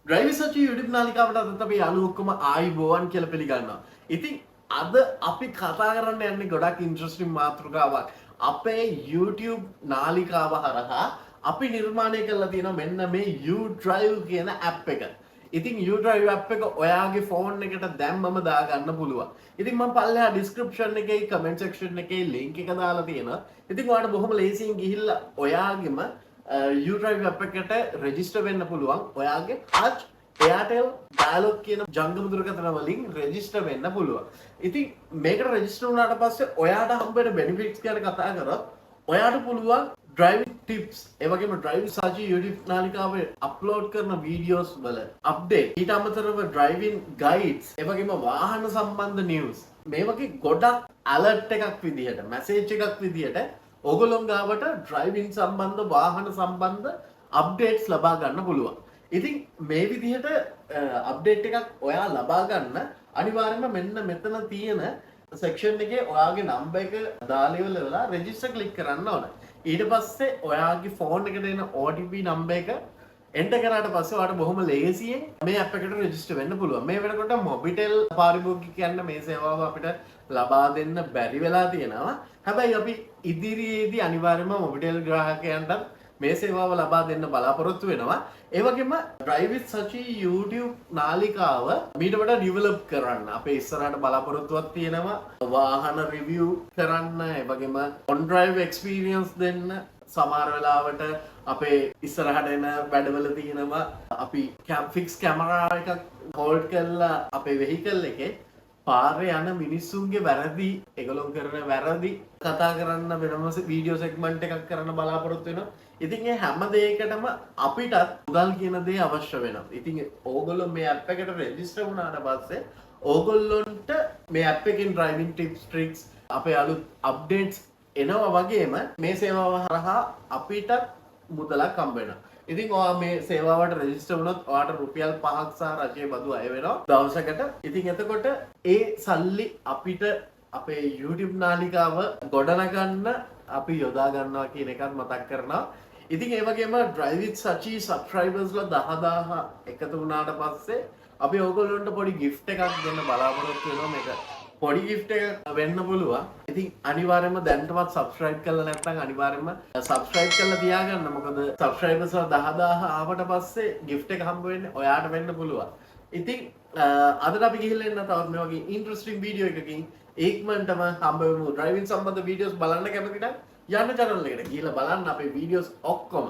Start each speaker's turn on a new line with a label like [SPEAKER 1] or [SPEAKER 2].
[SPEAKER 1] Drive Sachi YouTube නාලිකාවට අදත් අපේ යාළුවෝ ඔක්කොම ආයුබෝවන් කියලා පිළිගන්නවා. ඉතින් අද අපි කතා කරන්න යන්නේ ගොඩක් ඉන්ට්‍රස්ටිං මාතෘකාවක්. අපේ YouTube නාලිකාව හරහා අපි නිර්මාණය කරලා තියෙනවා මෙන්න මේ U-Drive කියන ඇප් එක. ඉතින් U-Drive app එක ඔයාගේ ෆෝන් එකට දැම්මම දාගන්න පුළුවන්. ඉතින් මම පල්ලෙහා ඩිස්ක්‍රිප්ෂන් එකේ, කමෙන්ට් සෙක්ෂන් එකේ ලින්ක් එක දාලා තියෙනවා. ඉතින් ඔයාලට බොහොම ලේසියෙන් ගිහිල්ලා ඔයාගෙම U-Drive app එකට රෙජිස්ටර් වෙන්න පුළුවන්. ඔයාගේ Hutch, Airtel, Dialog කියන ජංගම දුරකථන වලින් රෙජිස්ටර් වෙන්න පුළුවන්. ඉතින් මේකට රෙජිස්ටර් වුණාට පස්සේ ඔයාට හම්බ වෙන බෙනිෆිට්ස් ගැන කතා කරොත්, ඔයාට පුළුවන් ඩ්‍රයිවිං ටිප්ස්, ඒ වගේම ඩ්‍රයිව් සචි YouTube නාලිකාවේ අප්ලෝඩ් කරන වීඩියෝස් වල අප්ඩේට්, ඊට අමතරව ඩ්‍රයිවිං ගයිඩ්ස්, ඒ වගේම වාහන සම්බන්ධ නිවුස්, මේ වගේ ගොඩක් ඇලර්ට් එකක් විදිහට, මැසේජ් එකක් විදිහට ඕගොල්ලෝ ගාවට ඩ්‍රයිවිං සම්බන්ධ, වාහන සම්බන්ධ අප්ඩේට්ස් ලබා ගන්න පුළුවන්. ඉතින් මේ විදිහට අප්ඩේට් එකක් ඔයා ලබා ගන්න අනිවාර්යයෙන්ම මෙන්න මෙතන තියෙන සෙක්ෂන් එකේ ඔයාගේ නම්බර් එක දාලා ඉවර වෙලා රෙජිස්ටර් ක්ලික් කරන්න ඕන. ඊට පස්සේ ඔයාගේ ෆෝන් එකට එන OTP number එක එන්ටර් කරාට පස්සේ ඔයාට බොහොම ලේසියෙන් මේ ඇප් එකට රෙජිස්ටර් වෙන්න පුළුවන්. මේ වෙනකොට මොබිටෙල් පාරිභෝගිකයන්ට මේ සේවාව අපිට ලබා දෙන්න බැරි වෙලා තියෙනවා. හැබැයි අපි ඉදිරියේදී අනිවාර්යයෙන්ම මොබිටෙල් ග්‍රාහකයන්ටත් මේ සේවාව ලබා දෙන්න බලාපොරොත්තු වෙනවා. ඒ වගේම Drive with Sachi YouTube නාලිකාව මීට වඩා ඩෙවලොප් කරන්න අපේ ඉස්සරහට බලාපොරොත්තුවක් තියෙනවා. වාහන රිවිව් කරන්න, ඒ වගේම ඔන් ඩ්‍රයිව් එක්ස්පීරියන්ස් දෙන්න. සමහර වෙලාවට අපේ ඉස්සරහට එන වැඩවල තියෙනවා අපි ෆික්ස් කැමරා එකක් හෝල්ඩ් කරලා අපේ වෙහිකල් එකේ පාරේ යන මිනිස්සුන්ගේ වැරදි, ඒගොල්ලෝ කරන වැරදි කතා කරන්න වෙනම වීඩියෝ සෙග්මන්ට් එකක් කරන්න බලාපොරොත්තු වෙනවා. ඉතින් ඒ හැම දෙයකටම අපිටත් මුදල් කියන දේ අවශ්‍ය වෙනවා. ඉතින් ඕගොල්ලෝ මේ ඇප් එකට රෙජිස්ටර් වුණාට පස්සේ ඕගොල්ලොන්ට මේ ඇප් එකෙන් ඩ්‍රයිවිං ටිප්ස්, ට්‍රික්ස්, අපේ අලුත් අප්ඩේට්ස් එනවා වගේම මේ සේවාව හරහා අපිටත් මුදලක් හම්බ වෙනවා. ඉතින් ඔයා මේ සේවාවට රෙජිස්ටර් වුණොත් ඔයාට රුපියල් 5ක් සහ රජයේ බදු අය වෙනවා දවසකට. ඉතින් එතකොට ඒ සල්ලි අපිට අපේ YouTube නාලිකාව ගොඩනගන්න අපි යොදා ගන්නවා කියන එකත් මතක් කරනවා. ඉතින් ඒ වගේම Drive with Sachi subscribers ලා 10,000 එකතු වුණාට පස්සේ අපි ඕගොල්ලන්ට පොඩි gift එකක් දෙන්න බලාපොරොත්තු වෙනවා. මේක පොඩි gift එකක් වෙන්න පුළුවන්. ඉතින් අනිවාර්යයෙන්ම දැනටමත් subscribe කරලා නැත්නම් අනිවාර්යයෙන්ම subscribe කරලා තියාගන්න. මොකද subscribers ලා 10,000 ආවට පස්සේ gift එක හම්බ වෙන්නේ ඔයාට වෙන්න පුළුවන්. ඉතින් අදට අපි ගිහිල්ලා එන්න. තවත් මේ වගේ ඉන්ටරෙස්ටිං වීඩියෝ එකකින් ඉක්මනටම හම්බ වෙමු. ඩ්‍රයිවිං සම්බන්ධ වීඩියෝස් බලන්න කැමති නම් යන්න channel එකට ගිහිල්ලා බලන්න අපේ වීඩියෝස් ඔක්කොම.